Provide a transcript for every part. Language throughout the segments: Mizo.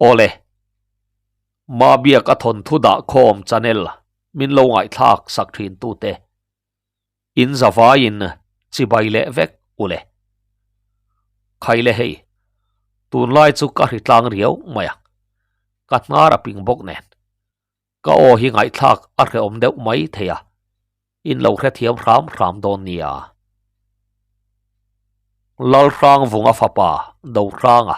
Awle, Mabiak a thawnthu dah khawm channel min lo ngaihthlak sak thin tute in zavaiin chibai leh vek ule. Khai le hei, tunlai chu ka hritlang riau mai a, ka hnar a ping bawk nen. Ka aw hi ngaihthlak a hrehawm deuh mai thei a, in lo hrethiam hram hram dawn nia. Lalhrang vunga fapa Dohranga,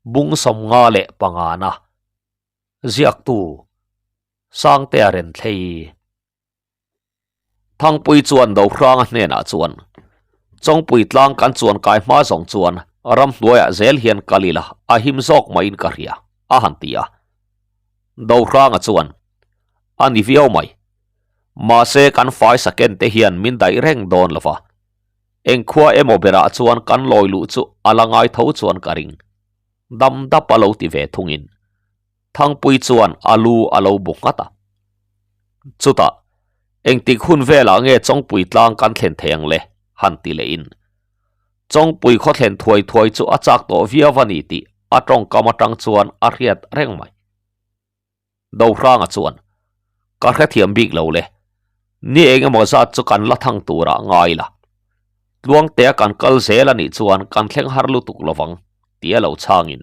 Bung 55 na, Ziaktu, Sangtea Renthlei. Thangpui chuan Dohranga hnenah chuan, Chawngpui tlang kan chuan kai hma zawng chuan ramhnuaiah zel hian kal ila a him zawk maiin ka hria, a han ti a. Dohranga chuan, A ni viau mai. Mahse kan fai saken te hian min daih reng dawn lo va. Engkhua emaw berah chuan kan lawi luh chu a la ngai tho chuan ka ring. Dam dap a lo ti ve thungin Thangpui chuan a lu a lo bu nghat a. Chutah, engtik hun velah nge Chawngpui tlang kan thlen thei ang le? han ti leh in. Chawngpui khaw thlen thuai thuai chu a chak tawh viau a ni tih a tawngkam atang chuan a hriat reng mai. Dohranga chuan, Ka hrethiam bik lo le. Ni eng emaw zat chu kan la thang turah ngai la. Tluangtea kan kal zel a nih chuan kan thleng har lutuk lovang, ti a lo chhangin.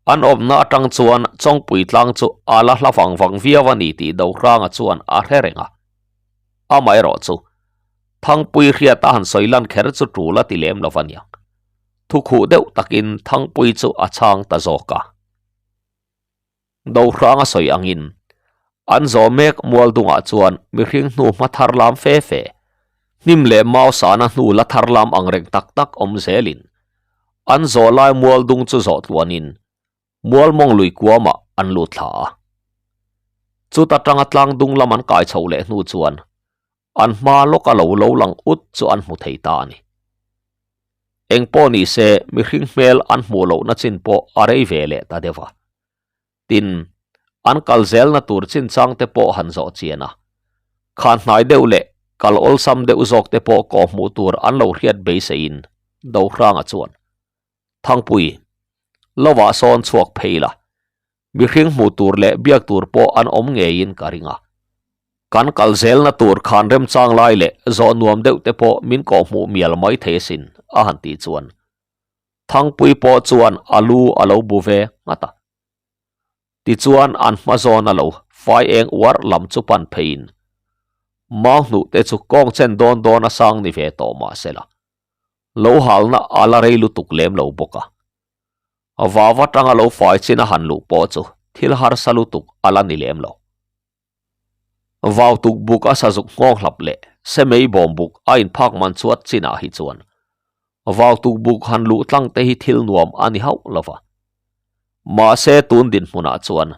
An awmna atang chuan Chawngpui tlang chu a la hla vang vang viau a ni tih Dohranga chuan a hre reng a. Amaherawh chu, Thangpui hriat a han sawi lan kher chu tul a ti lem lo va niang. Thukhuh deuh takin Thangpui chu a chhang ta zawk a. Dohranga sawi angin, an zawh mek mual dungah chuan mihring hnu hma thar lam fe fe, hnim leh mau sahna hnu la thar lam ang reng tak tak awm zelin, an zawh lai mual dung chu zawh tluanin mual mawng lui kuamah an lut thla a. Chuta tanga tlang dung lam an kai chho leh hnu chuan an hma lawka lo lo lang ut chu an hmu thei ta a ni. Eng pawh ni se mihring hmel an hmuh lohna chin pawh a rei ve leh ta deuh a. Tin, an kal zelna tur chin chang te pawh han zawh chian a. Khan hnai deuh leh kal awlsam deuh zawk te pawh kawh hmuh tur an lo hriat beiseiin Dohranga chuan, Thangpui, lovah sawn chhuak phei la, Mihring hmuh tur leh biak tur pawh an awm ngeiin ka ring a. Kan kal zelna tur khan remchang lai leh zawh nuam deuh te pawh min kawhhmuh mial mai thei asin, a han tih chuan Thangpui pawh chuan a lu a lo bu ve nghat a. Tichuan an hma zawn a lo fai eng uar lam chu pan pheiin mau hnuh te chu kawng chen dawn dawn a sang ni ve tawh mah sela lo halna a la rei lutuk lem lo bawk a. Vau atanga lo fai chin a han luh pawh chu thil harsa lutuk a la ni lem lo. Vau tuk buk a sazuk nghawng hlap leh semei bawm buk a inphak man chuat chinah hi chuan vau tuk buk han luh tlang te hi thil nuam a ni hauh lo va. Mahse tun dinhmunah chuan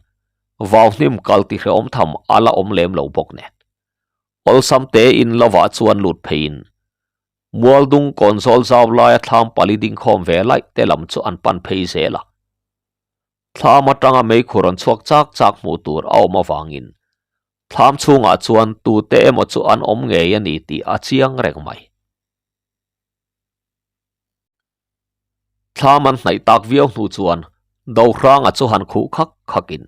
vau hnim kal ti hrehawm tham a la awm lem lo bawk nen. Awlsam tein lovah chuan lut pheiin Mualdung kawnzawl zau laia thlam pali dingkhawm ve laih te lam chu an pan phei zel a. Thlam atanga meikhur rawn chhuak chak chak hmuh tur a awm avangin thlam chhungah chuan tute emaw chu an awm ngei a ni tih a chiang reng mai. Thlam an hnaih tak viau hnu chuan Dohranga chu han khuh khak khakin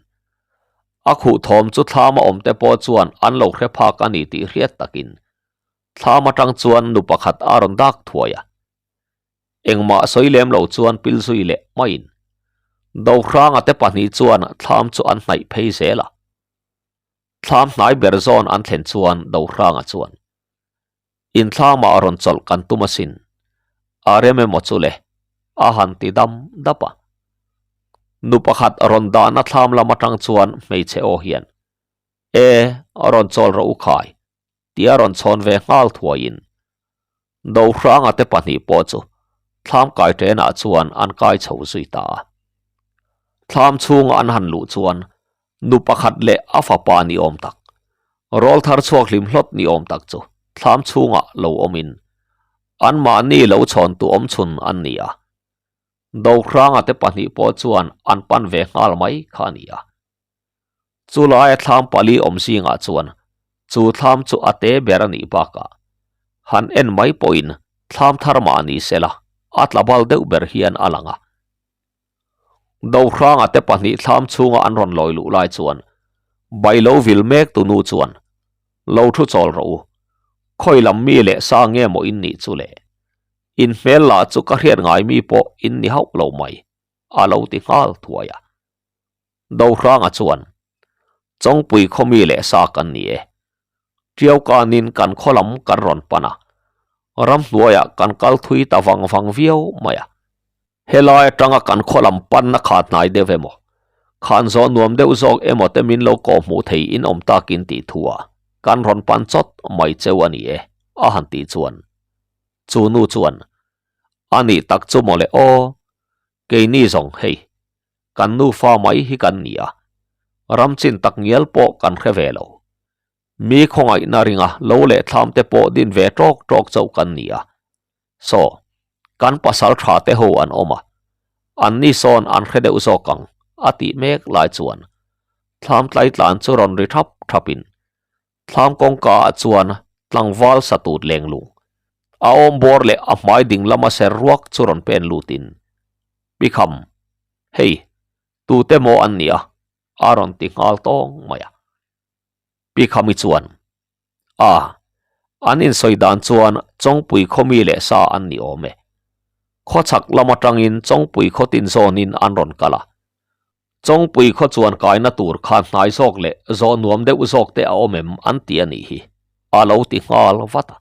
a khuh thawm chu thlam a awm te pawh chuan an lo hre phak a ni tih hriat takin Thlam atang chuan nu pakhat a rawn dak thuai a, engmah sawi lem lo chuan pil zui leh maiin Dohranga te pahnih chuan thlam chu an hnaih phei zel a. Thlam hnai ber zawn an thlen chuan Dohranga chuan, In thlamah rawn chawlh kan tum asin, a rem emaw chu le, a han ti dam dap a. Nu pakhat rawn dahna thlam lam atang chuan hmeichhe aw hian, E, rawn chawl rawh u khai, tih a rawn chhawn ve nghal thuaiin Dohranga te pahnih pawh chu thlam kai ṭenah chuan an kai chho zui ta a. Thlam chhunga an han luh chuan nu pakhat leh a fapa ni awm tak, rawl thar chhuak hlim hlawt ni awm tak chu thlam chhungah lo awmin anmahni lo chhawn tu awm chhun an ni a. Dohranga te pahnih pawh chuan an pan ve nghal mai kha a ni a. Chu laia thlam pali awm zingah chuan chu thlam chu a te ber a nih bakah han en mai pawhin thlam thar mah ni sela a tla bal deuh ber hian a lang a. Dohranga te pahnih thlam chhunga an rawn lawi luh lai chuan bai lo vil mek tu nu chuan, Lo thu chawl rawh u, khawi lam mi leh sa nge maw in nih chu le? In hmel lah chu ka hriat ngai mi pawh in ni hauh lo mai, a lo ti nghal thuai a. Dohranga chuan, Chawngpui khaw mi leh sa kan ni e. Ṭiaukanin kan khaw lam kan rawn pan a, ramhnuaiah kan kal thui ta vang vang viau mai a. Helai atanga kan khaw lam panna kha hnai deuh emaw, khan zawh nuam deuh zawk emaw te min lo kawh hmuh thei in awm takin tih thu a, kan rawn pan chawt mai cheu a ni e, a han tih chuan. Chu nu chuan, A nih tak chu mawle aw, keini zawng hei, kan nufa mai hi kan ni a, ram chin tak ngial pawh kan hre ve lo. Mi khawngaihna ringa lo leh thlam te pawh din ve tawk tawk chauh kan ni a. Saw, kan pasal tha te ho an awm a, an ni sawn an hre deuh zawk ang, a tih mek lai chuan thlam tlai tlan chu rawn ri thap thapin Thlam kawngka ah chuan tlangval sa tut leng lung a awm bawr leh a hmai ding lama ser ruak chu rawn pen lutin, Pi Kham, hei, tute maw an nia? a rawn ti nghal tawng mai a. Pi Khami chuan, A, an insawi dan chuan Chawngpui khawmi leh sa an ni awm e. Khawchhak lam atangin Chawngpui khaw tin zawnin an rawn kal a. Chawngpui khaw chuan kaina tur kha hnai zawk leh zawh nuam deuh zawk te a awm em an ti a nih hi, a lo ti nghal vat a.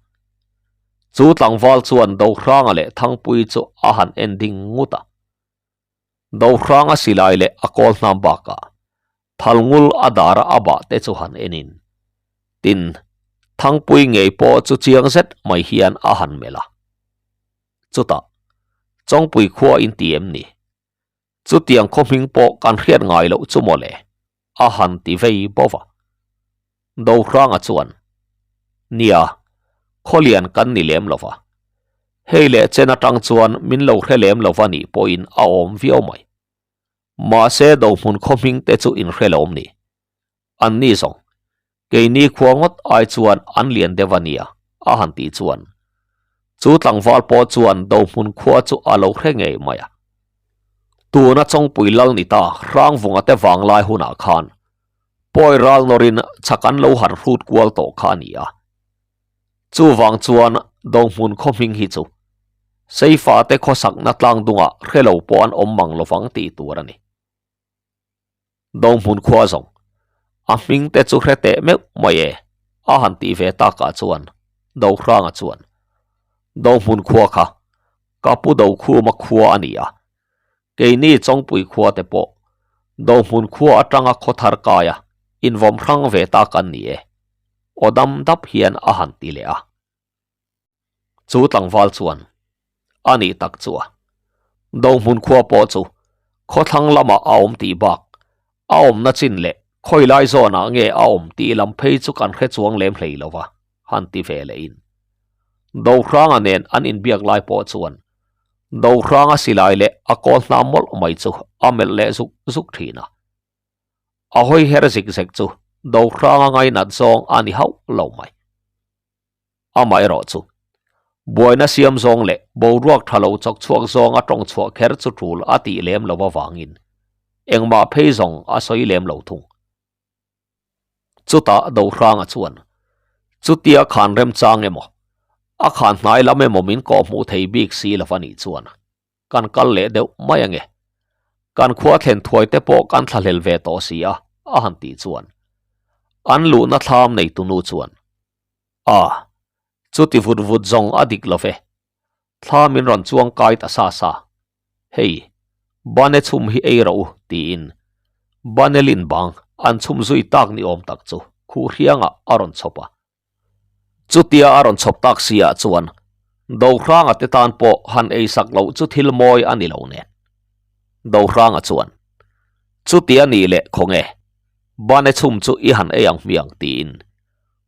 Chu tlangval chuan Dohranga leh Thangpui chu a han en ding ngut a. Dohranga silai leh a kawl hnam bakah Thalngul a dara a bah te chu han enin. Tin, Thangpui ngei pawh chu chiang zet mai hian a han melh a. Chutah, Chawngpui khua in ti em ni? Chutiang khaw hming pawh kan hriat ngai loh chu mawle, a han ti vei bo va. Dohranga chuan, Nia, khawlian kan ni lem lo va. Hei leh chen atang chuan min lo hre lem lo va nih pawhin a awm viau mai. Mahse Dohmun khaw hming te chu in hre lo ni. An ni zawng, keini khua ngawt ai chuan an lian deuh a nia, a han tih chuan. Chu tlangval pawh chuan Dohmun khua chu a lo hre ngei mai a. Tuna Chawngpui lal ni ta Hrangvunga te vanglai hunah khan pawi ral nawrin chak an lo han hrut kual tawh kha a ni a. Chuvang chuan Dohmun khaw hming hi chu Seifa te khawsakna tlang dungah hre lo pawh an awm mang lovang tih tur a ni. Dohmun khua zawng a hming te chu hre teh meuh mai e, a han tih ve takah chuan Dohranga chuan Dohmun khua kha ka pu Dokhuma khua a ni a, keini Chawngpui khua te pawh Dohmun khua atanga khaw thar kaia invawm hrang ve tak an ni e, aw dam dap hian a han ti leh a. Chu tlangval chuan a nih tak chu a. Dohmun khua pawh chu khawthlang lamah a awm tih bak a awmna chin leh khawi lai zawnah nge a awm tih lam phei chu kan hre chuang lem hlei lo va, han ti ve leh in. Dohranga nen an inbiak lai pawh chuan Dohranga silai leh a kawl hnam mawlh mai chu a melh leh zuk zuk thin a. A hawi her zik zek chu Dohranga ngainat zawng a ni hauh lo mai. Amaherawh chu, buaina siam zawng leh boruak tha lo chawk chhuak zawnga tawng chhuah kher chu tul a tih lem lo avangin engmah phei zawng a sawi lem lo thung. Chutah Dohranga chuan, Chutia khan remchang emaw, a khan hnai lam emaw min kawh hmuh thei bik si lo a nih chuan kan kal leh deuh mai ange. Kan khua thlen thuai te pawh kan thlahlel ve tawh si a, a han tih chuan an luhna thlam neitunu chuan, A, chuti vut vut zawng a dik lo ve. Thla min rawn chuang kai ta sa sa. Hei, bane chhum hi ei rawh u, tiin bane lin bang an chhum zui tak ni awm tak chu khuh hriangah a rawn chhawp a. Chutia a rawn chhawp tak si ah chuan Dohranga te tan pawh han ei sak loh chu thil mawi a ni lo nen. Dohranga chuan, Chutia nih leh khawnge, bane chhum chu i han ei ang hmiang, tiin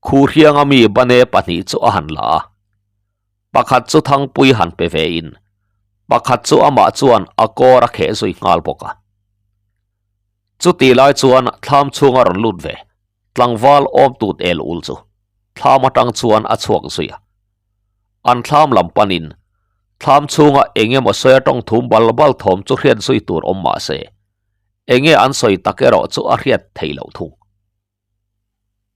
Khuhrianga mi bane pahnih chu a han la a, pakhat chu Thangpui han pe ve in, pakhat chu amah chuan a kawr a kheh zui nghal bawk a. Chutih lai chuan thlam chhunga rawn lut ve, tlangval awm tut el ul chu thlam atang chuan a chhuak zui a. An thlam lam panin thlam chhunga eng emaw sawi atawng thum bal bal thawm chu hriat zui tur awm mah se. Enge an sawi tak erawh chu a hriat theih loh thung.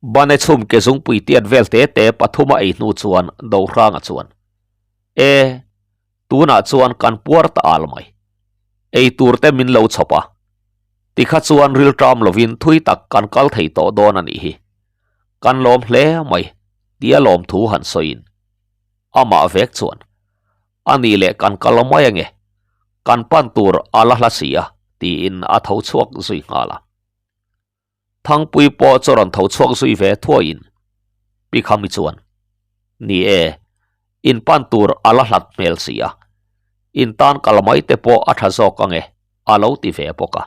Bane chhum ke zungpui tiat vel te te pathum a ei hnu chuan Dohranga chuan, E, tunah chuan kan puar ta al mai. Ei tur te min lo chhawp a. Tikha chuan rilṭam lovin thui tak kan kal thei tawh dawn a nih hi. Kan lawm hle mai, tia lawmthu han sawiin. Amah vek chuan, A nih leh kan kal mai ange, kan pan tur a la hla si a, tiin a tho chhuak zui nghal a. Thangpui pawh chu rawn tho chhuak zui ve thuaiin Pi Khami chuan, Ni e, in pan tur a la hlat hmel si a, in tan kal mai te pawh a tha zawk ange, a lo ti ve bawk a.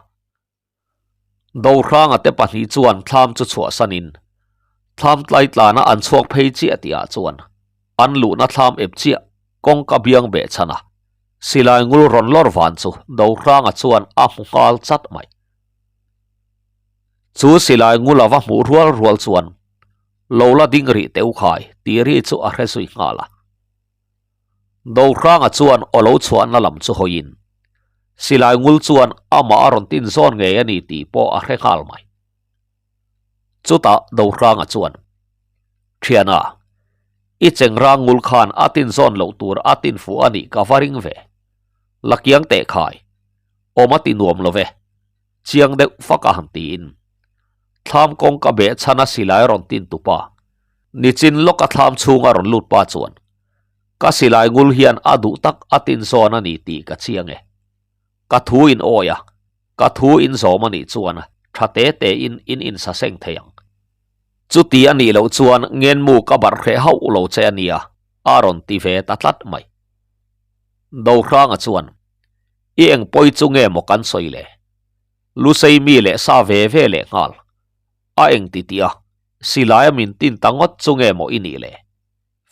Dohranga te pahnih chuan thlam chu chhuahsanin thlam tlaitlana an chhuak phei chiah tihah chuan an luhna thlam ep chiah kawngka biang beh chhan a, silai ngul rawn lawr van chu Dohranga chuan a hmu nghal chat mai. Chu silai ngul a va hmuh rual rual chuan lo la ding rih teuh khai tih ri chu a hre zui nghal a. Dohranga chuan aw lo chhuahna lam chu hawiin silai ngul chuan amah a rawn tin zawn ngei a ni tih pawh a hre nghal mai. Chutah Dohranga chuan, Thiana, i chengrang ngul khan a tin zawn loh tur a tin fuh a nih ka va ring ve. La kiang teh khai, awm a ti nuam lo ve, chiang deuh fak a han tiin. Thlam kawngka beh chhana silai rawn tin tupa, nichin lawka thlam chhunga rawn lut pa chuan, Ka silai ngul hian a duh tak a tin zawn a ni tih ka chiang e. Ka thu in awi a, ka thu in zawm a nih chuan tha te te in in insaseng thei ang. Chuti a nih loh chuan ngenmu ka barh hreh hauh lo che a nia, a rawn ti ve ta tlat mai. Dohranga chuan, I eng pawi chu nge maw kan sawi le? Lusei mi leh sa ve ve leh nghal. A eng ti tih a, silai a min tin ta ngawt chu nge maw i nih le?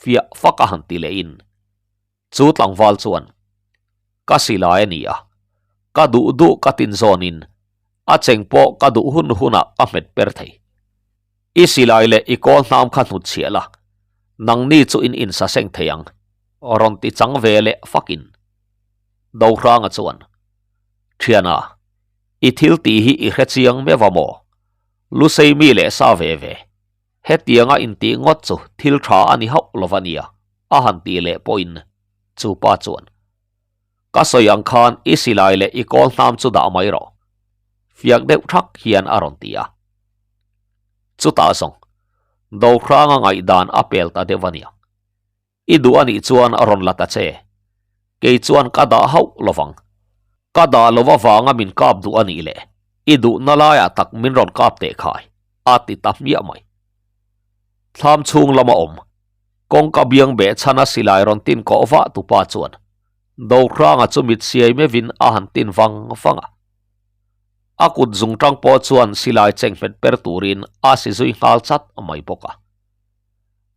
Fiah fak a han ti leh in. Chu tlangval chuan, Ka silai a ni a, ka duh duh ka tin zawnin a cheng pawh ka duh hun hunah ka hmet per thei. I silai leh i kawl hnam kha hnut chhiah la, nangni chu in insaseng thei ang, rawn ti chang ve leh fakin. Dohranga chuan, Thiana, i thil tih hi i hre chiang meuh a maw? Lusei mi leh sa ve ve. Hetianga intih ngawt chu thil tha a ni hauh lo va nia, a han tih leh pawhin chu pa chuan, Ka sawi ang khan i silai leh i kawl hnam chu dah mai rawh, fiak deuh thak hian a rawn ti a. Chutah zawng, Dohranga ngaihdan a pel ta deuh a nia. I duh a nih chuan a rawn la ta che. Kei chuan ka dah hauh lo vang. Ka dah lo avanga min kap duh a nih le, i duhna laiah tak min rawn kap teh khai, a ti ta hmiah mai. Thlam chhung lama awm, kawngka biang beh chhana silai rawn tin kawh vah tupa chuan Dohranga chu mit siai meuhin a han tin vang vang a. A kut zungtang pawh chuan silai chenghet per turin a si zui nghal chat mai bawk a.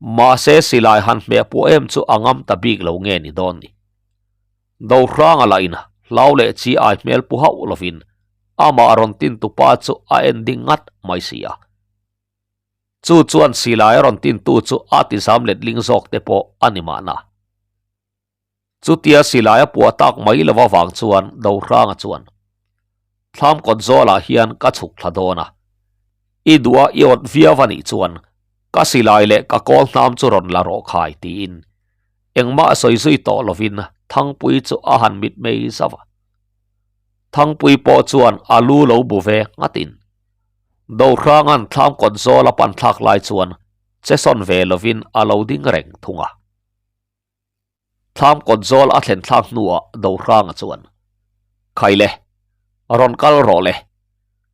Mahse silai han hmeh pawh em chu a ngam ta bik lo nge ni dawn ni. Dohranga lah in hlau leh chi ai hmel pu hauh lovin amah rawn tin tupa chu a en ding ngat mai si a. Chu chuan silai a rawn tin tu chu a ti zam letling zawk te pawh a ni mahna. Chutia silai a puah tak mai lo avang chuan Dohranga chuan, Thlam kawt zawlah hian ka chhuk thla dawn a, i duh a i awt viau a nih chuan ka silai leh ka kawl hnam chu rawn la rawh khai tiin engmah sawi zui tawh lovin Thangpui chu a han mitmei zauh a. Thangpui pawh chuan a lu lo bu ve nghatin Dohranga'n thlam kawt zawl a pan thlak lai chuan che sawn ve lovin a lo ding reng thung a. Thlam kawt zawl a thlen thlak hnuah Dohranga chuan, Khaile, rawn kal rawh le,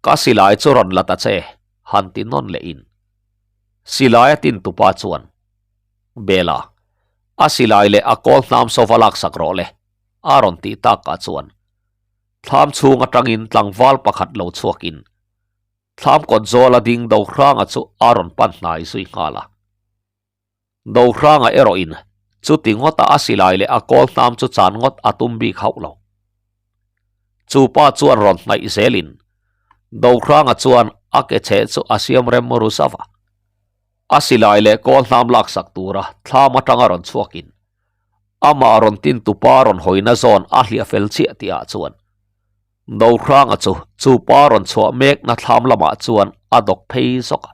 ka silai chu rawn la ta che, han ti nawn leh in. Silai a tin tupa chuan, Bela, a silai leh a kawl hnam sova laksak rawh le, a rawn tih takah chuan thlam chhung atangin tlangval pakhat lo chhuakin thlam kawt zawl a ding Dohranga chu a rawn pan hnai zui nghal a. Dohranga erawhin chuti ngawta a silai leh a kawl hnam chu chan ngawt a tum bik hauh lo. Chu pa chuan rawn hnaih zelin Dohranga chuan a ke cheh chu a siam rem ru zauh a. A silai leh kawl hnam laksak tura thlam atanga rawn chhuakin amah rawn tin tupa rawn hawina zawn a hliah fel chiah tihah chuan. Dohranga chu chu pa rawn chhuah mekna thlam lamah chuan a dawk phei zawk a.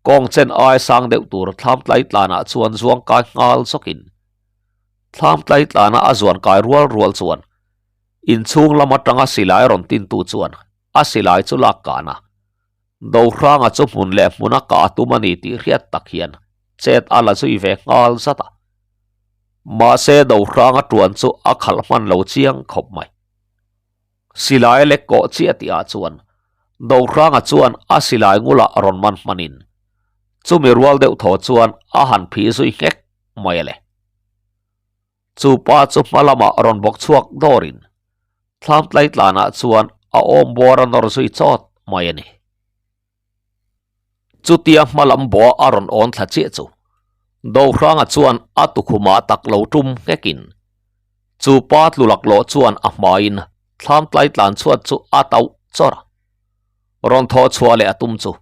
Kawng chen ai sang deuh tur thlam tlai tlanah chuan zuang kai nghal zawkin thlam tlai tlana a zuan kai rual rual chuan inchhung lam atanga silai rawn tintu chuan a silai chu lak kan a. Dohranga chu hmun leh hmuna kah a tum a ni tih hriat tak hian chet a la zui ve nghal zat a. Mahse Dohranga tuan chu a khalh hman lo chiang khawp mai. Silai lek kawh chiah tih ah chuan Dohranga chuan a silai ngulah rawn man hmanin chumi rual deuh thaw chuan a han phih zui nghek mai a le. Chu pa chu hma lamah rawn bawk chhuak dawrin thlam tlai tlanah chuan a awm bawr a nawr zui chawt mai a ni. Chutia hma lam bawh a rawn awn thla chiah chu Dohranga chuan a tukhumah tak lo tum nghekin chu pa tlu laklawh chuan a hmaiin thlam tlai tlan chhuat chu a tauh chawr a. Rawn thawh chhuah leh a tum chu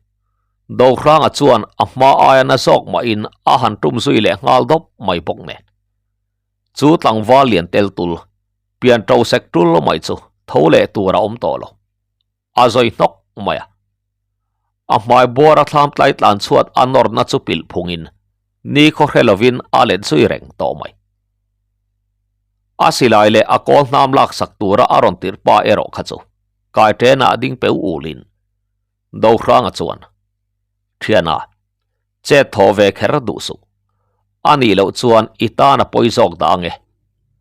Dohranga chuan a hma aia na zawk mahin a han tum zui leh nghal dawp mai bawk nen. Chu tlangval lian tel tul, pian ṭo sek tul mai chu tho leh tur a awm tawh lo. A zawi hnawk mai a. A hmai buara thlam tlai tlan chhuat a nawrna chu pilh phungin ni khaw hre lovin a let zui reng tawh mai. A silai leh a kawl hnam laksak tura a rawn tirh pa erawh kha chu kai ṭenah ding peu ulin Dohranga chuan, Thiana, chet thaw ve kher duh suh. A nih loh chuan i tan a pawi zawk dah ange,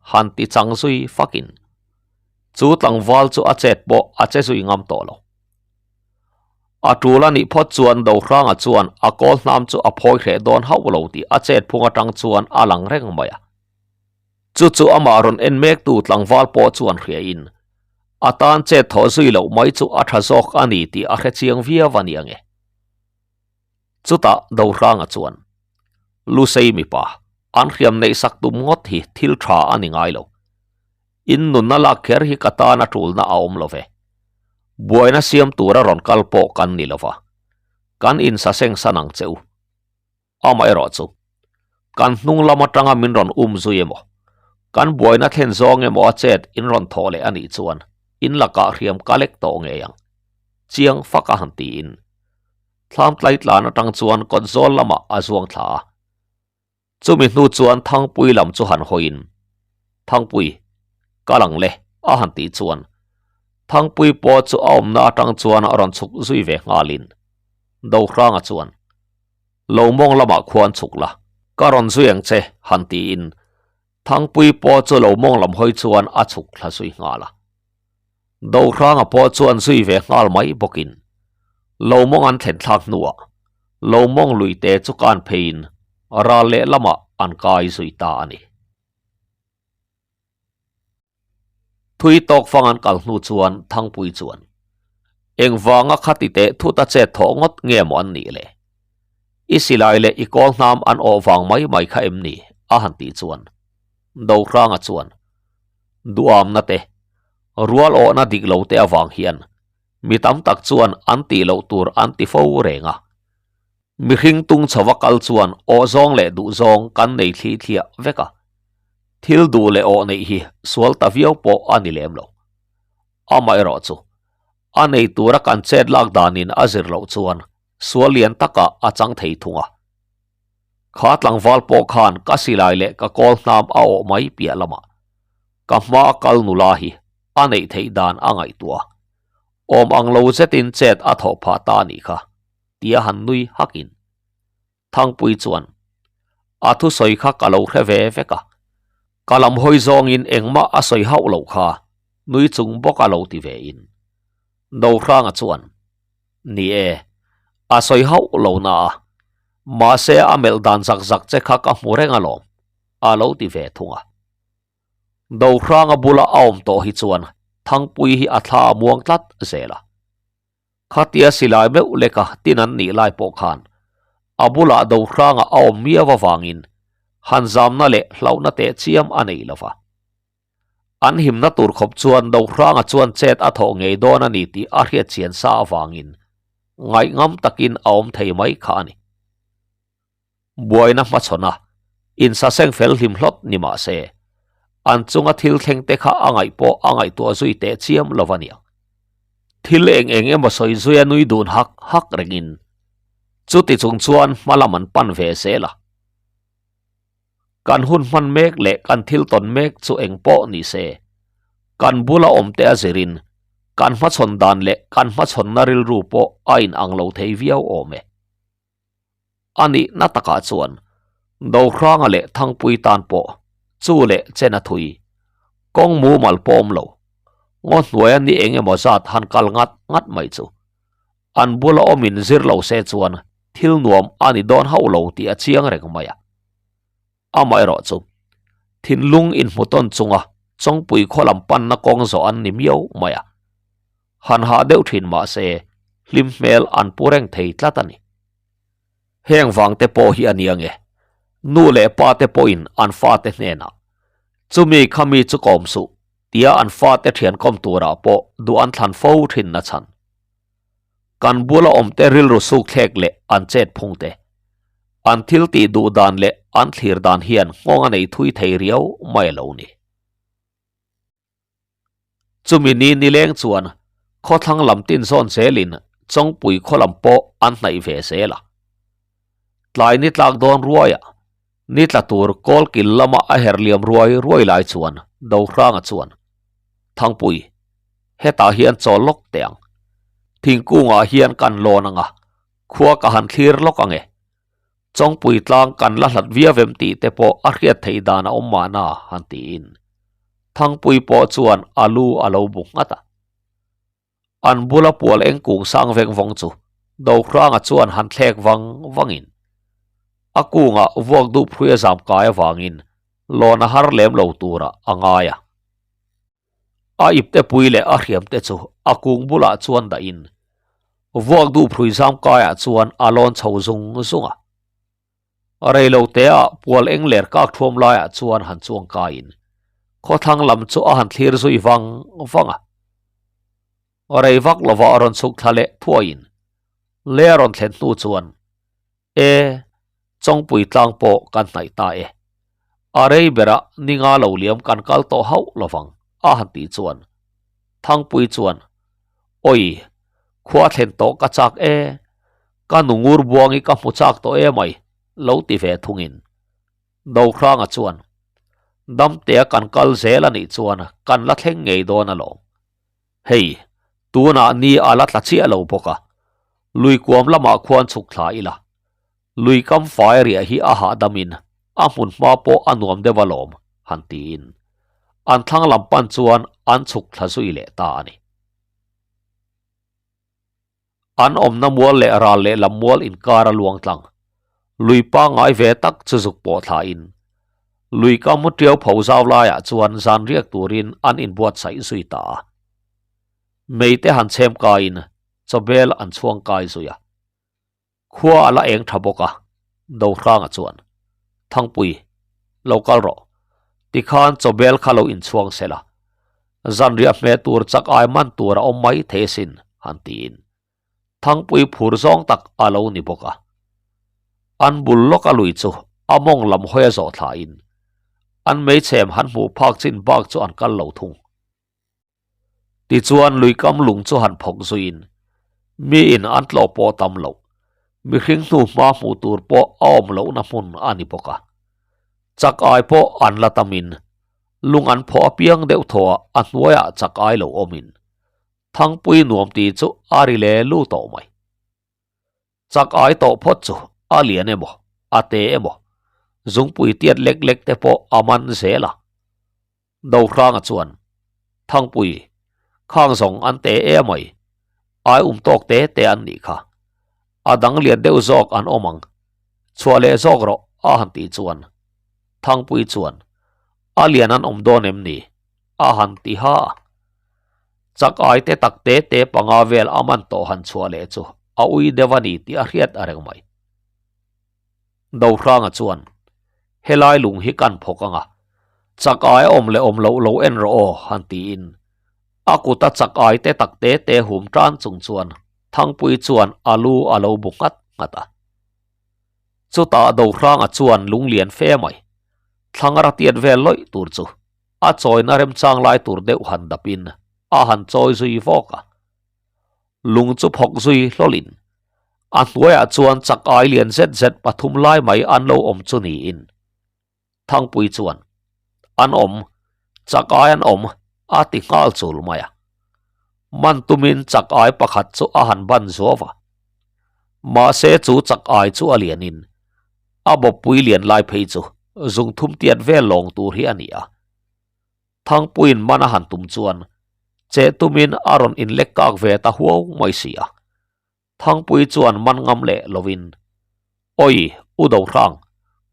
han ti chang zui fakin. Chu tlangval chu a chet pawh a che zui ngam tawh lo. A tul a nih phawt chuan Dohranga chuan a kawl hnam chu a phawi hreh dawn hauh lo tih a chet phung atang chuan a lang reng mai a. Chu chu amah rawn en mektu tlangval pawh chuan hriain, a tan chet thawh zui loh mai chu a tha zawk a ni tih a hre chiang viau a ni ange. Chutah Dohranga chuan, Lusei mipa, an hriam neih sak tum ngawt hi thil tha a ni ngai lo. In nunna lak kher hi ka tan a tulna a awm lo ve. Buaina siam tura rawn kal pawh kan ni lo va, kan insaseng san ang che u. Amaherawh chu, kan hnung lam atanga min rawn um zui emaw, kan buaina thlen zawng emaw a chet in rawn thawh leh a nih chuan in lakah hriam ka lek tawh ngei ang, chiang fak a han tiin thlam tlai tlan atang chuan kawt zawl lamah a zuang thla a. Chumi hnu chuan Thangpui lam chu han hawiin, Thangpui, ka lang le a han tih chuan Thangpui pawh chu a awmna atang chuan a rawn chhuk zui ve nghalin Dohranga chuan, Lo mawng lamah khuan chhuk la, ka rawn zui ang che, han tiin Thangpui pawh chu lo mawng lam hawi chuan a chhuk thla zui nghal a. Dohranga pawh chuan zui ve nghal mai bawkin lo mawng an thlen thlak hnuah lo mawng luite chu kan pheiin ral lehlamah an kai zui ta a ni. Thui tawk fang an kal hnu chuan Thangpui chuan, Engvanga khati teh thut a chet thawh ngawt nge maw an nih le? I silai leh i kawl hnam an awh vang mai mai kha em ni? a han tih chuan Dohranga chuan, Duamna te, rual awhna dik lo te avang hian mi tam tak chuan an tih loh tur an ti fo reng a. Mihring tung chhova kal chuan awh zawng leh duh zawng kan nei thli thliah vek a, thil duh leh awh neih hi sual ta viau pawh a ni lem lo. Amaherawh chu, a nei tura kan chet lak danin a zir loh chuan sual lian takah a chang thei thung a. Kha tlangval pawh khan ka silai leh ka kawl hnam a awh mai piah lamah ka hma a kal nula hi a neih theih dan a ngaihtuah a, awm ang lo zetin chet a thawh phah ta a nih kha. tia han nui hakin Thangpui chuan a thusawi kha ka lo hre ve vek a, ka lam hawi zawngin engmah a sawi hauh loh kha nui chung bawk a lo ti ve in Dohranga chuan Ni e, a sawi hauh lo na a, mahse a melh dan zak zak che kha ka hmu reng alawm a lo ti ve thung a. Dohranga bula a awm tawh hi chuan Thangpui hi a thla a muang tlat zel a. Khatia silai meuh leka tin an nih lai pawh khan a bulah Dohranga a awm miau avangin han zamna leh hlauhna teh chiam a nei lo va. An himna tur khawp chuan Dohranga chuan chet a thawh ngei dawn a ni tih a hriat chian sa avangin ngaihngam takin a awm thei mai kha a ni. Buaina hmachhawn a, insaseng fel hlim hlawt ni mah se, An chunga thil thleng te kha a ngaih pawh a ngaihtuah zui teh chiam lo a niang. Thil eng eng emaw sawi zui a nui dun hak hak rengin chuti chung chuan hma lam an pan ve zel a. Kan hun hman mek leh kan thil tawn mek chu eng pawh ni se, kan bula awm te a zirin kan hmachhawn dan leh kan hmachhawnna rilru pawh a inang lo thei viau awm e. A nihna takah chuan Dohranga leh Thangpui tan pawh chu leh chen a thui. Kawng mumal pawh awm lo. Ngaw hnuaia ni eng emaw zat han kal ngat ngat mai chu. An bula awmin zir lo se chuan thil nuam a ni dawn hauh lo tih a chiang reng mai a. Amaherawh chu thinlung inhmu tawn chunga Chawngpui khaw lam panna kawng zawh an ni miau mai a. Han hah deuh thin mah se hlim hmel an pu reng thei tlat a ni. Heng vang te pawh hi a ni ange, nu leh pa te pawhin an fate hnenah, Chumi kha mi chu kawm suh, tia an fate thian kawm turah pawh duh an thlan fo thin na chhan. Kan bula awmte rilru suk thlek leh an chet phung te, an thil tih duh dan leh an thlir dan hian nghawng a nei thui thei riau mai a lo ni. Chumi ni nileng chuan khawthlang lam tin zawn zelin Chawngpui khaw lam pawh an hnaih ve zel a. Tlai ni tlak dawn ruaiah ni tla tur kawlkil lama a her liam ruai ruai lai chuan Dohranga chuan, Thangpui, hetah hian chawl lawk teh ang. Thingkungah hian kan lawn ang a, khua ka han thlir lawk ang e. Chawngpui tlang kan la hlat viau em tih te pawh a hriat theih dan a awm mahna han tiin Thangpui pawh chuan a lu a lo bu nghat a. An bula pual eng kung sang veng vawng chu Dohranga chuan han thlek vang vangin a kungah vuak duh phui a zam kai avangin lawn a har lem lo turah a ngai a. A ipte pui leh a hriam te chu a kung bulah chuan dahin vuak duh phrui zam kaiah chuan a lawn chho zung zung a. Reilo teah pual eng ler kak thuam laiah chuan han chuang kaiin khawthlang lam chu a han thlir zui vang vang a. Rei vak lova a rawn chhuk thla leh thuaiin lei a rawn thlen hnu chuan E, Chawngpui tlang pawh kan hnaih ta e. A rei berah ni nga lo liam kan kal tawh hauh lovang, a han tih chuan Thangpui chuan, Awi, khua thlen tawh ka chak e, ka nu ngur buangi ka hmu chak tawh e mai, lo ti ve thungin. Dohranga chuan, Damtea kan kal zel a nih chuan kan la thleng ngei dawn alawm. Hei, tunah ni a la tla chiah lo bawk a, lui kuam lamah khuan chhuk thla ila, lui kam fai riah hi a hahdamin a hmun hma pawh a nuam deuh alawm, han tiin an thlang lam pan chuan an chhuk thla zui leh ta a ni. An awmna mual leh ral leh lam mual inkar a luang tlang. Lui pangngai ve tak chu zuk pawh thlain lui kam tiau pho zau laiah chuan zan riak turin an inbuatsaih zui ta a. Mei te han chhem kaiin chawbel an chhuang kai zui a. Khua a la eng tha bawk a, Dohranga chuan, Thangpui, lo kal rawh. Tikhan chawbel kha lo inchhuang se la, zanriah hmeh tur chak ai man tur a awm mai thei asin, han tiin. Thangpui phur zawng tak a lo ni bawk a. An bul lawk a lui chu a mawng lam hawi a zawh thlain an meichhem han hmuh phak chin bak chu an kal lo thung. Tichuan luikam lung chu han phawk zuiin miin an tlawh pawh tam loh, mihring hnu hma hmuh tur pawh a awm lohna hmun a ni bawk a. Chak ai pawh an la tamin lung an phawh apiang deuh thawhah a hnuaiah chak ai lo awmin Thangpui nuam tih chu a ri le lu tawh mai. Chak ai tawh phawt chu a lian emaw, a te emaw, zungpui tiat lek lek te pawh a man zel a. Dohranga chuan, Thangpui, khang zawng an te e mai, ai um tawk te te an nih kha. A dang lian deuh zawk an awm ang, chhuah leh zawk rawh a han tih chuan, Thangpui chuan, A lian an awm dawn em ni? a han ti ha a. Chak ai te tak te te panga vel a man tawh han chhuah leh chu a ui deuh a ni tih a hriat a reng mai. Dohranga chuan, Helai lung hi kan phawk ang a, chak ai awm leh awm loh lo en rawh aw, han tiin a kuta chak ai te tak te te hum tan chung chuan Thangpui chuan a lu a lo bu nghat nghat a. Chutah Dohranga chuan lung lian fe mai, thlangra tiat vel lawih tur chu. A chawina remchang lai tur deuh han dapin a han chawi zui vawk a. Lung chu phawk zui hlawlin a hnuaiah chuan chak ai lian zet zet pathum lai mai an lo awm chu niin Thangpui chuan an awm, chak ai an awm a ti nghal chul mai a. Man tumin chak ai pakhat chu a han ban zuau a. Mahse chu chak ai chu a lianin a bawppui lian lai phei chu zung thum tiat vel lawng tur hi a ni a. Thangpuiin man a han tum chuan che tumin a rawn inlek kak ve ta huau mai si a. Thangpui chuan man ngam leh lovin, Awi, U Dohrang,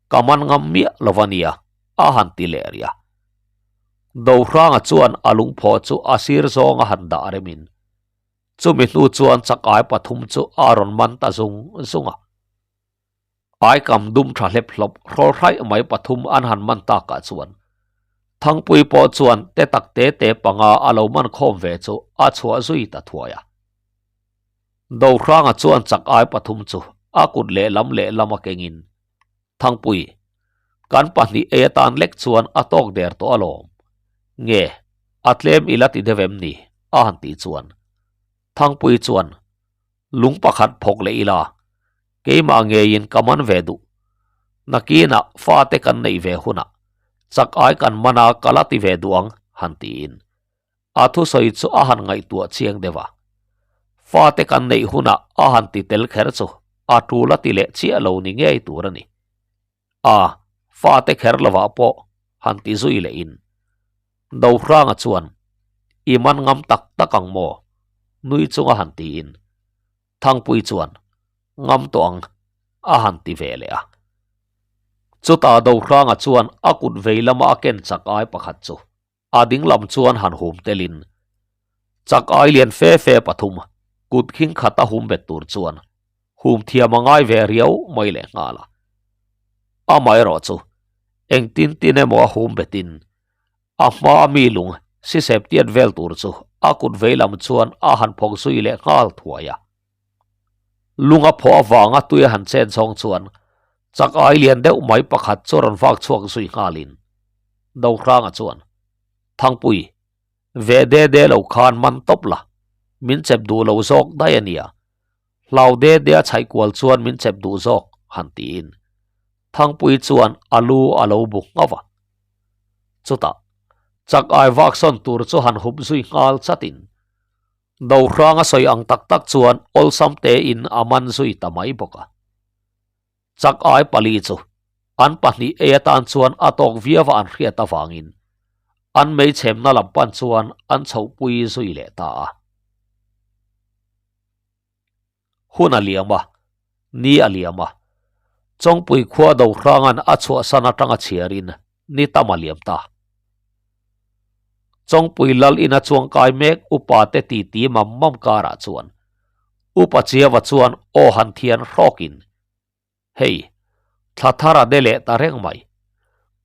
ka man ngam miah lo a nia, a han ti leh rih a. Dohranga chuan a lungphaw chu a sir zawng a han dah remin, chumi hnu chuan chakai pathum chu a rawn man ta zung zung a. Aikam dum tha hlep hlawp hrawl hraih mai pathum an han man takah chuan Thangpui pawh chuan te tak te te panga a lo man khawm ve chu a chhuah zui ta thuai a. Dohranga chuan chak ai pathum chu a kut lehlam lehlam a kengin, Thangpui, kan pahnih ei atan lek chuan a tawk der tawh alawm. Nge, a tlem ila ti deuh em ni? a han tih chuan Thangpui chuan Lung pakhat phawk leh ila, keimah ngeiin ka man ve duh. Nakinah fate kan neih ve hunah chak ai kan man a ka la ti ve duh ang, han tiin. A thusawi chu a han ngaihtuah chiang deuh a. Fate kan neih hunah a han ti tel kher chu a tul a ti leh chiah lo ni ngei tur a ni. A, fate kher lovah pawh han ti zui lehin Dohranga chuan, I man ngam tak tak ang maw? nui chunga han tiin Thangpui chuan, Ngam tawh ang, a han ti ve leh a. Chutah Dohranga chuan a kut vei lama a ken chak ai pakhat chu A dinglam chuan han hum telin chak ai lian fe fe pathum kut khing khat a hum bet tur chuan hum thiam a ngai ve riau mai leh nghal a. Amaherawh chu engtin tin emaw a hum betin a hma a mi lung sisep tiat vel tur chu a kut veilam chuan a han phawk zui leh nghal thuai a. Lung a phawh avanga tui a han chen chhawng chuan chak ai lian deuh mai pakhat chu rawn vak chhuak zui nghalin Dohranga chuan, Thangpui, ve de de lo khan man tawp la, min chep duh lo zawk daih a nia. Hlau de de a chhaih kual chuan min chep duh zawk, han tiin Thangpui chuan a lu a lo bu nghauh a. Chutah, chak ai vak sawn tur chu han hup zui nghal chatin Dohrang a sawi ang tak tak chuan awlsam tein a man zui ta mai bawk a. Chak ai pali chu an pahnih ei atan chuan a tawk viau a an hriat avangin an meichhemna lam pan chuan an chhohpui zui leh ta a. Hun a liam a, ni a liam a, Chawngpui khua Dohranga'n a chhuahsan atanga chhiarin ni tam a liam ta. Chawngpui lal ina chuangkai mek upa te titi mam mam karah chuan Upa Chiava chuan aw han thian hrawkin, Hei, thla thar a de leh ta reng mai.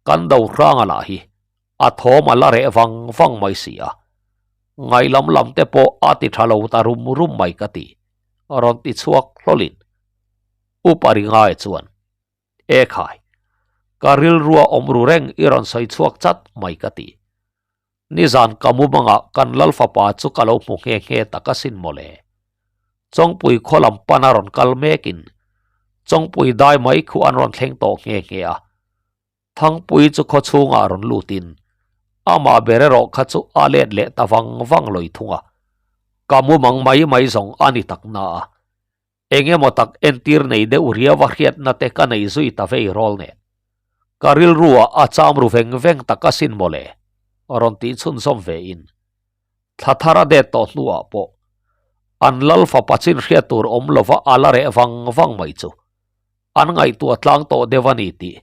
Kan Dohranga lah hi a thawm a la reh vang vang mai si a. Ngaih lam lam te pawh a ti tha lo ta rum rum mai ka ti, rawn ti chhuak hlawlin. Upa Ringaia chuan, E khai, ka rilrua awm ru reng i rawn sawi chhuak chat mai ka ti. Nizan ka mumangah kan lal fapa chu ka lo hmu nghe nghe tak asin mawle. Chawngpui khaw lam pan a rawn kal mekin Chawngpui dai mai khu an rawn thleng tawh nghe nghe a. Thangpui chu khaw chhungah rawn lutin amah ber erawh kha chu a let leh ta vang vang lawi thung a. Ka mumang mai mai zawng a ni tak na a. Eng emaw tak entir nei deuh riau a hriatna te ka nei zui ta vei rawl nen. Ka rilruah a cham ru veng veng tak asin mawle, rawn tih chhunzawm ve in. Thla thar a det tawh hnuah pawh an lal fapa chin hriat tur awm lova a la reh vang vang mai chu an ngaihtuah tlang tawh deuh a ni tih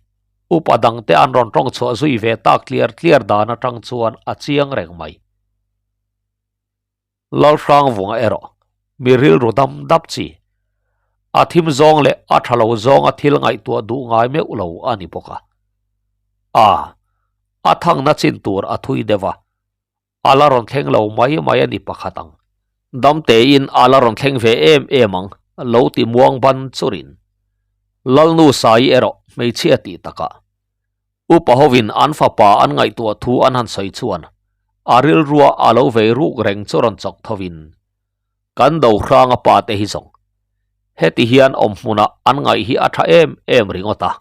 upa dangte an rawn tawng chhuah zui ve tak tliar tliar dan atang chuan a chiang reng mai. Lalhrangvunga erawh mi rilru dam dap chi, a thim zawng leh a tha lo zawnga thil ngaihtuah duh ngai meuh lo a ni bawk a. A, a thangna chin tur a thui deuh a, a la rawn thleng lo mai mai a ni pakhat ang. Dam tein a la rawn thleng ve em em ang, lo ti muang ban churin. Lalnu Saii erawh hmeichhia tih takah. Upa hovin an fapa an ngaihtuah thu an han sawi chuan a rilrua a lo vei ruk reng chu rawn chawk thovin, Kan do hranga pa te hi zawng heti hian awm hmunah an ngaih hi a tha em em ringawt a.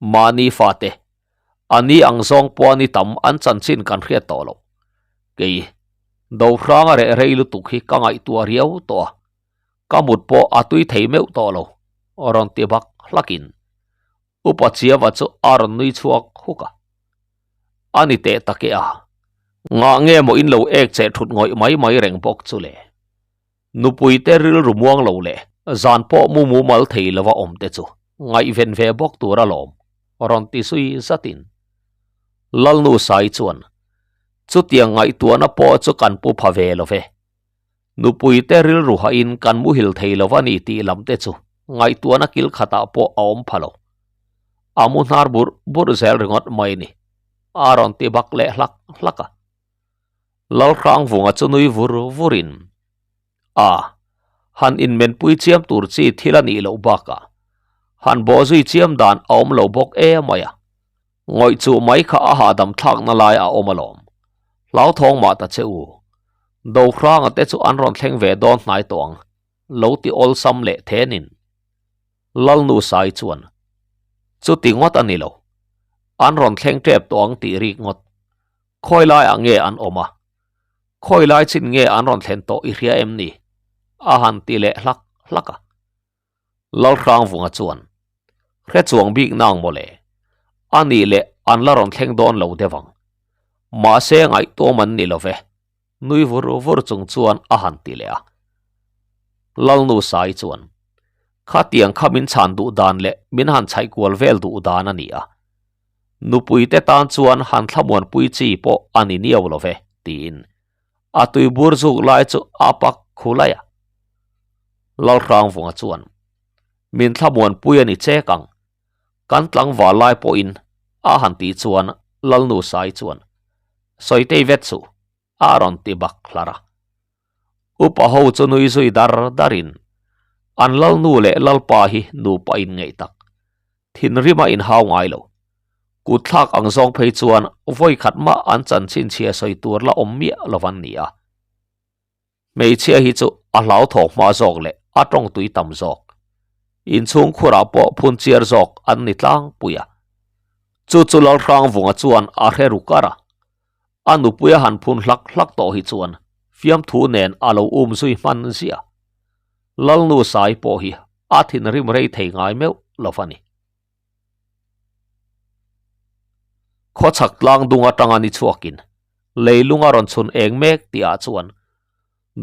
Mahni fate, a ni ang zawng pawh ni tam an chanchin kan hriat tawh loh. Kei, do hranga reh rei lutuk hi ka ngaihtuah riau tawh a. Ka mut pawh a tui thei meuh tawh lo, rawn ti bak hlakin Upa Chiava chu a rawn nui chhuak huk a. A ni teh tak e a, ngah nge maw in lo ek cheh thut ngawih mai mai reng bawk chu le. Nupui te rilru muang lo leh zan pawh mu mumal thei lova awm te chu ngaihven ve bawk tur alawm, rawn ti zui zatin. Lalnu Sai chuan, Chutiang ngaihtuahna pawh chu kan pu pha ve lo ve. Nupui te rilru hahin kan muhil thei lo a ni tih lam te chu ngaihtuahna kil khatah pawh a awm pha lo. A mu hnar burh burh zel ringawt mai ni. A rawn ti bak leh hlak hlak a. Lalhrangvunga chu nui vur vurin, A, han inmenpui chiam tur chi thil a nih loh bakah han bawhzui chiam dan a awm lo bawk emai a. Ngawih chuh mai kha a hahdam thlakna lai a awm alawm. Hlauthawng mah ta che u. Dohranga te chu an rawn thleng ve dawn hnai tawh ang, lo ti awlsam leh thenin. Lalnu Sai chuan, Chuti ngawt a ni lo. An rawn thleng tep tawh ang tih rik ngawt. Khawi laiah nge an awm a? Khawi lai chin nge an rawn thlen tawh i hria em ni? A han ti leh hlak hlak a. Lalhrangvunga chuan, Hre chuang bik nang mawle, a nih leh an la rawn thleng dawn lo deuh ang. Mahse ngaihtuam an ni lo ve, nui vur vur chung chuan a han ti leh a. Lalnu Sai chuan, Khatiang kha min chhan duh dan leh min han chhaih kual vel duh dan a ni a. Nupui te tan chuan han thlamuanpui chi pawh a ni niau lo ve, tiin A tuibur zuk lai chu a pak khu lai a. Lalhrangvunga chuan, Min thlamuanpui a ni chek ang. Kan tlangval lai pawhin a han tih chuan Lalnu Sai chuan, Sawitei vet suh, a rawn ti bak hlar a. Upa ho chu nui zui dar darin, An Lalnu leh Lalpa hi nupa inngeih tak. Thinrim a inhau ngai lo. Kut thlak ang zawng phei chuan vawi khat mah an chanchin chhia sawi tur la awm miah lo an ni a. Hmeichhia hi chu a hlauthawk hma zawk leh a tawng tui tam zawk. Inchhung khurah pawh phun chiar zawk an ni tlangpui a. Chu chu Lalhrangvunga chuan a hre ru kar a. A nupui a han phun hlak hlak tawh hi chuan fiamthu nen a lo um zui hman ziah. Lalnu Sai pawh hi a thinrim rei thei ngai meuh lo a ni. Khawchhak tlang dung atanga ni chhuakin leilung a rawn chhun eng mek tihah chuan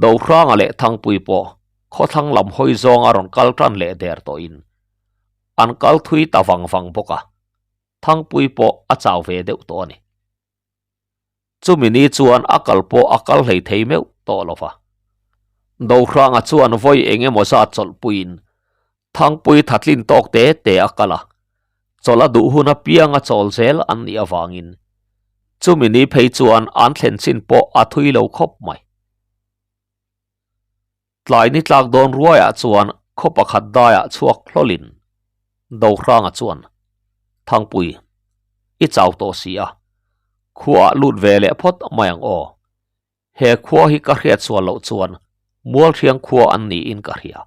Dohranga leh Thangpui pawh khawthlang lam hawi zawng a rawn kal tan leh der tawhin an kal thui ta vang vang bawk a, Thangpui pawh a chau ve deuh tawh a ni. Chumi ni chuan a kal pawh a kal hlei thei meuh tawh lo va. Dohranga chuan vawi eng emaw zat chawlhpuiin Thangpui thatlin tawk te te a kal a, chawlh a duh hun apianga chawl zel an nih avangin chumi ni phei chuan an thlen chin pawh a thui lo khawp mai. Tlai ni tlak dawn ruaiah chuan khaw pakhat daiah chhuak hlawlin Dohranga chuan, Thangpui, i chau tawh si a, khuaah lut ve leh phawt mai ang aw. He khua hi ka hriat sual loh chuan Mualhriang khua an niin ka hria.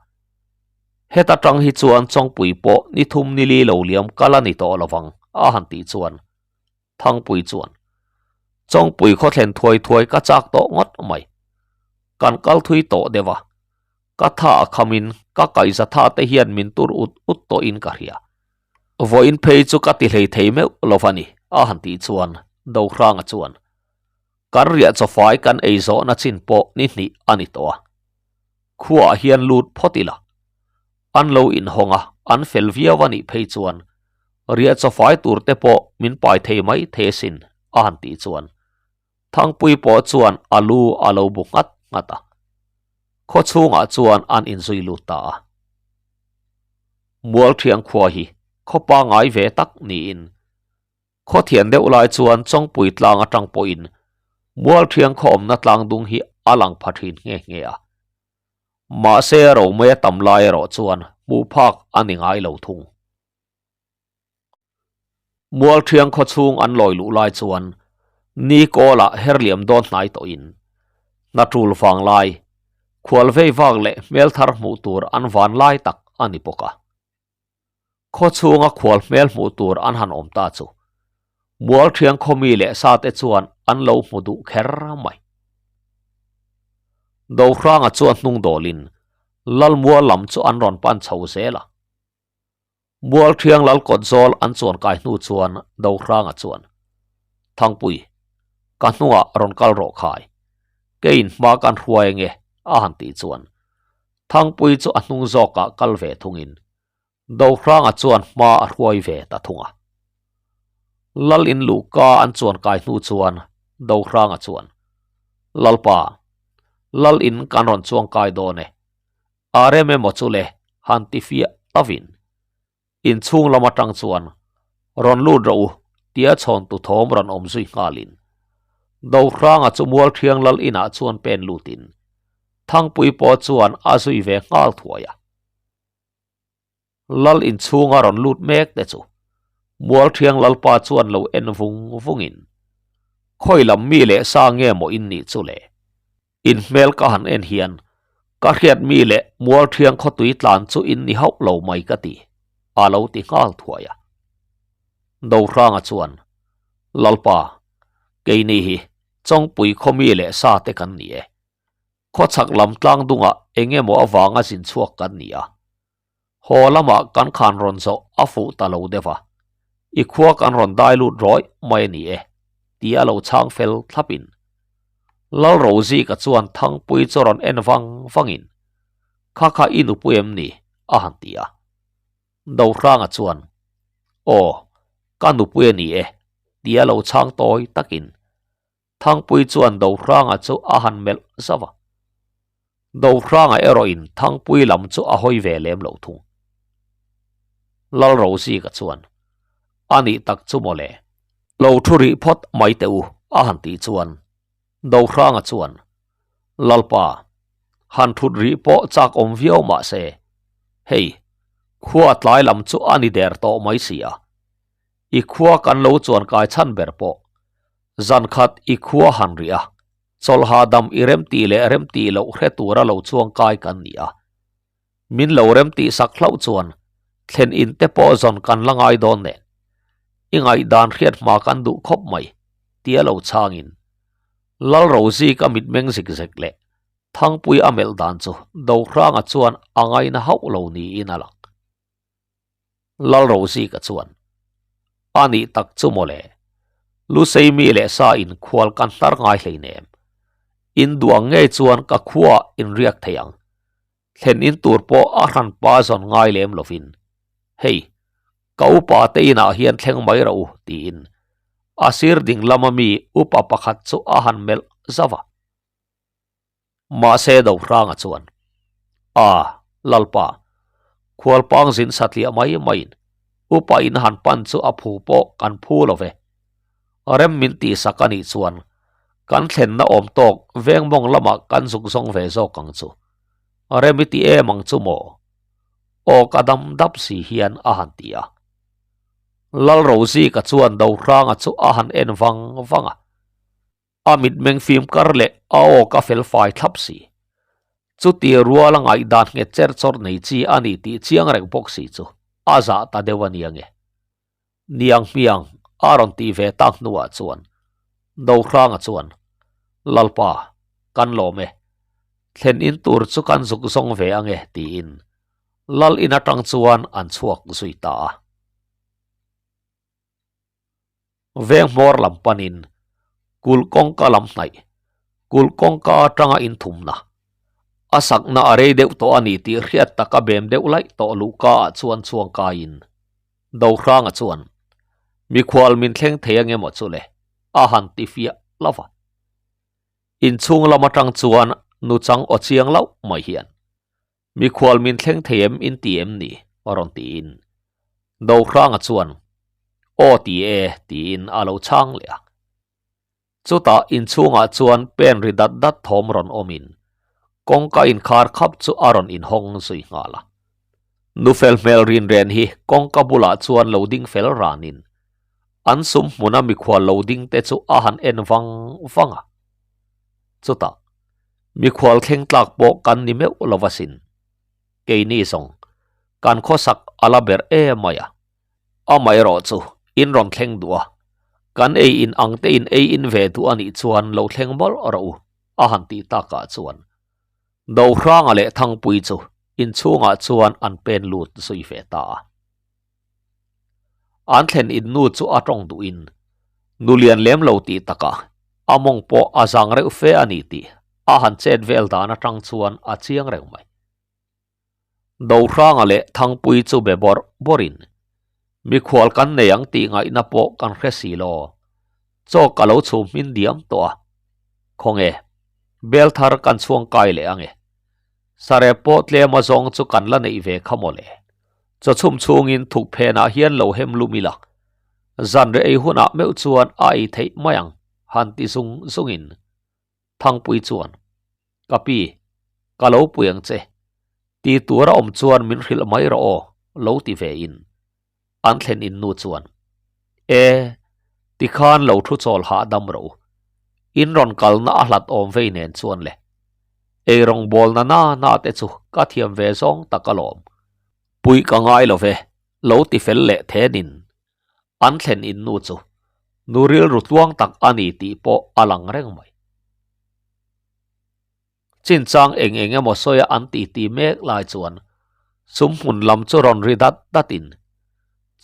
Heta tang hi chuan Chawngpui pawh ni thum ni li lo liam kal a ni tawh lovang a han tih chuan Thangpui chuan, Chawngpui khaw thlen thuai thuai ka chak tawh ngawt mai. Kan kal thui tawh deuh a, ka tha a khamin ka kaihza tha te hian min tur ut ut tawhin ka hria. Vawiin phei chu ka ti hlei thei meuh lo va ni, a han tih chuan Dohranga chuan, Kan riah chawfai kan ei zawhna chin pawh ni hnih a ni tawh a, khuaah hian lut phawt ila. An lo inhawng a, an fel viau a nih phei chuan riah chawfai tur te pawh min pai thei mai thei asin, a han tih chuan Thangpui pawh chuan a lu a lo bu nghat nghat a. Khaw chhungah chuan an inzui lut ta a. Mualṭhiang khua hi khaw pangngai ve tak niin Khaw thian deuh lai chuan Chawngpui tlang atang pawhin Mualṭhiang khaw awmna tlang dung hi a lang pha thin nghe nghe a. Mahse Romei a tam lai erawh chuan hmuh phak a ni ngai lo thung. Mualṭhiang khaw chhung an lawi luh lai chuan ni kawlah herliam dawn hnai tawhin hna ṭul vang lai, khual vei vak leh hmel thar hmuh tur an van lai tak a ni bawk a. Khaw chhunga khual hmel hmuh tur an han awm ta chu Mualṭhiang khaw mi leh sa te chuan an lo hmu duh kher mai. Dohranga chuan hnung dawlin Lalmual lam chu an rawn pan chho zel a. Mualṭhiang lal kawt zawl an chuan kai hnu chuan Dohranga chuan, Thangpui, ka hnungah rawn kal rawh khai. Keiin hma kan hruai ange, a han tih chuan Thangpui chu a hnung zawkah kal ve thungin Dohranga chuan hma a hruai ve ta thung a. Lal in luhka an chuan kai hnu chuan Dohranga chuan, Lalpa, Lal in kan rawn chuang kai dawn e. A rem emaw chu le han ti fiah tavin inchhung lam atang chuan rawn lut rawh u tia chhawn tu thawm rawn awm zui nghalin Dohranga chu Mualṭhiang lal inah chuan pen lutin Thangpui pawh chuan a zui ve nghal thuai a. Lal inchhunga rawn lut mek te chu Mualṭhiang lalpa chuan lo en vung vungin khawi lam mi leh sa nge maw in nih chu le? In hmel ka han en hian ka hriat mi leh Mualṭhiang khawtui tlan chu in ni hauh lo mai ka ti, a lo ti nghal thuai a. Dohranga chuan, Lalpa, keini hi Chawngpui khaw mi leh sa te kan ni e. Khawchhak lam tlang dungah eng emaw avanga zin chhuak kan ni a. Haw lamah kan khan rawn zawh a fuh ta lo deuh a, i khua kan rawn dai lut rawih mai a ni e, tia lo chhang fel thlapin Lalrozika chuan Thangpui chu rawn en vang vangin, Kha kha i nupui em ni? a han ti a. Dohranga chuan, Aw, ka nupui a ni e, tia lo chhang tawi takin Thangpui chuan Dohranga chu a han melh zauh a. Dohranga erawhin Thangpui lam chu a hawi ve lem lo thung. Lalrozika chuan, A nih tak chu maw le, lo thu rih phawt mai teh u, a han tih chuan Dohranga chuan, Lalpa, han thut rih pawh chak awm viau mah se, hei, khua tlai lam chu a ni der tawh mai si a, I khua kan lo chuan kai chhan ber pawh. Zan khat i khua han rih a, chawlha dam i remtih leh remtih loh hre tura lo chuang kai kan ni a. Min lo remtih sak hlauh chuan thlen in te pawh zawn kan la ngai dawn nen. I ngaihdan hriat hma kan duh khawp mai, tia lo chhangin Lalrozi ka mitmeng zik zek leh Thangpui a melh dan chu Dohranga chuan a ngaina hauh lo niin a lang. Lalrozika chuan, A nih tak chu mawle, Lusei mi leh sa in khual kan hnar ngai hleinem. In duang ngei chuan ka khuaah in riak thei ang. Thlen in tur pawh a hran pa zawn ngai lem lovin, Hei, ka upa te inah hian thleng mai rawh u, tiin a sir ding lama mi upa pakhat chu a han melh zauh a. Mahse Dohranga chuan, A, Lalpa, khualpang zin satliah mai maiin upa in han pan chu a phu pawh kan phu lo ve. Rem min tihsak a nih chuan kan thlenna awm tawk veng mawng lamah kan zuk zawng ve zawk ang chu. Rem i ti em ang chu maw? Aw ka dam dap si hian a han ti a. Lalrozika chuan Dohranga chu a han en vang vang a. A mitmeng fim kar leh a aw ka fel fai thlap si. Chuti rual a ngaihdan nghet cher chawr nei chi a ni tih chiang reng bawk si chu a zah ta deuh a nia nge. Niang hmiang a rawn tih ve tak hnuah chuan Dohranga chuan, Lalpa, kan lawm e. Thlen in tur chu kan zuk zawng ve ange tiin Lal in atang chuan an chhuak zui ta a. Veng hmawr lam panin kulh kawngka lam hnaih, kulh kawngka atanga inthumna, a sakna a rei deuh tawh a ni tih hriat taka bem deuh laih tawh luhka ah chuan chuang kaiin Dohranga chuan mikhual min thleng thei ange maw chu le a han ti fiah lo va. Inchhung lam atang chuan nuchang aw chiang loh mai hian Mikhual min thleng thei em in ti em ni? a rawn tiin. Dohranga chuan, Aw ti e, tiin a lo chhang leh a. Chutah inchhungah chuan pen ri dat dat thawm rawn awmin kawngka inkhar khap chu a rawn inhawng zui nghal a. Nufel hmel rinren hi kawngka bulah chuan lo ding fel ranin. An sum hmuna mikhual lo ding te chu a han en vang vang a. Chutah, mikhual thleng tlak pawh kan ni meuh lo asin. Keini zawng, kan khawsak a la ber em mai a. Amaherawh chu, in rawn thleng duh a, kan ei in ang te in ei in ve duh a nih chuan lo thleng mawlh rawh u, a han tih takah chuan. Dohranga leh Thangpui chu inchhungah chuan an pen lut zui ve ta a. An thlen in nu chu a tawng duhin, Nu lian lem lo tih takah a mawng pawh a zang reuh fe a ni tih a han chet vel dan atang chuan a chiang reng mai. Dohranga leh Thangpui chu be bawrh bawrhin, Mikhual kan nei ang tih ngaihna pawh kan hre si lo. Chaw ka lo chhum hmin diam tawh a. Khawnge, bel thar kan chhuang kai leh ange. Sarep pawh tlem a zawng chu kan la neih ve kha mawle. Chaw chhum chhungin thuk phenah hian lo hem lum ila. Zanre ei hunah meuh chuan a ei theih mai ang, han ti zung zungin Thangpui chuan, Ka pi, ka lo pui ang che. Ti tur a awm chuan min hrilh mai rawh aw, lo ti ve in. An thlen in nu chuan, E, tikhan lo thu chawl hahdam rawh u. In rawn kalna a hlat awm vei nen chuan le. Ei rawngbawlna na na te chu ka thiam ve zawng tak alawm. Puih ka ngai lo ve, lo ti fel leh thenin an thlen in nu chu nu rilru tluang tak a ni tih pawh a lang reng mai. Chinchang eng eng emaw sawia an titi mek lai chuan sum hmun lam chu rawn ri dat datin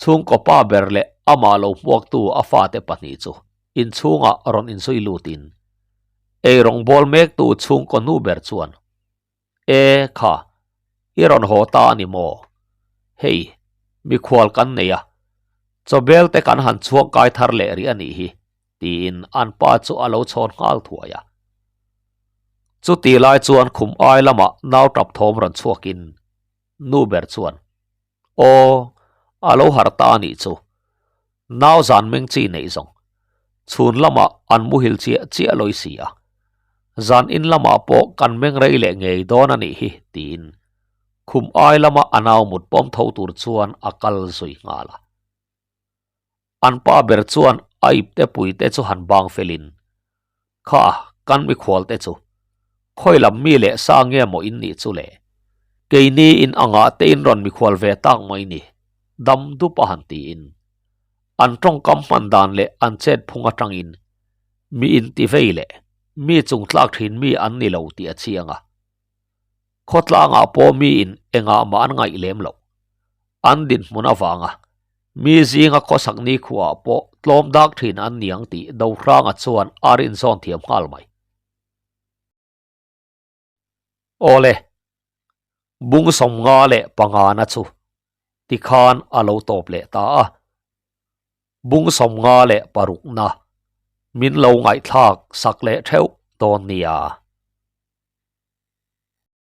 chhungkaw pa ber leh amah lo hmuaktu a fate pahnih chu inchhungah rawn inzui lutin eirawngbawl mektu chhungkaw nu ber chuan E kha, i rawn haw ta a ni maw? Hei, mikhual kan nei a, chawbel te kan han chhuak kai thar leh rih a nih hi, tiin an pa chu a lo chhawn nghal thuai a. Chuti lai chuan khum ai lamah nau tap thawm rawn chhuakin nu ber chuan, Aw, a lo harh ta a nih chu. Nau zan meng chi neih zawng. Chhun lamah an muhil chiah chiah lawi si a. Zan in lamah pawh kan meng rei leh ngei dawn a nih hi, tiin khum ai lama a nau mut pawm tho tur chuan a kal zui nghal a. An pa ber chuan a ipte puite chu han bang felin, Kha, kan mikhual te chu khawi lam mi leh sa nge maw in nih chu le? Keini in angah te in rawn mikhual ve tak mai ni, dam dup a han tiin. An tawngkam hman dan leh an chet phung atangin mi inti vei leh mi chungtlak thin mi an ni lo tih a chiang a. Khawtlangah pawh miin engah mah an ngaih lem loh. An dinhmun avanga mi zinga khawsak nikhuaah pawh tlawm dak thin an niang tih Dohranga chuan a rinzawn thiam nghal mai. Awle, bung 55 leh pangana chu tikhan a lo tawp leh ta a. Bung 56 na min lo ngaihthlak sak leh theuh dawn nia.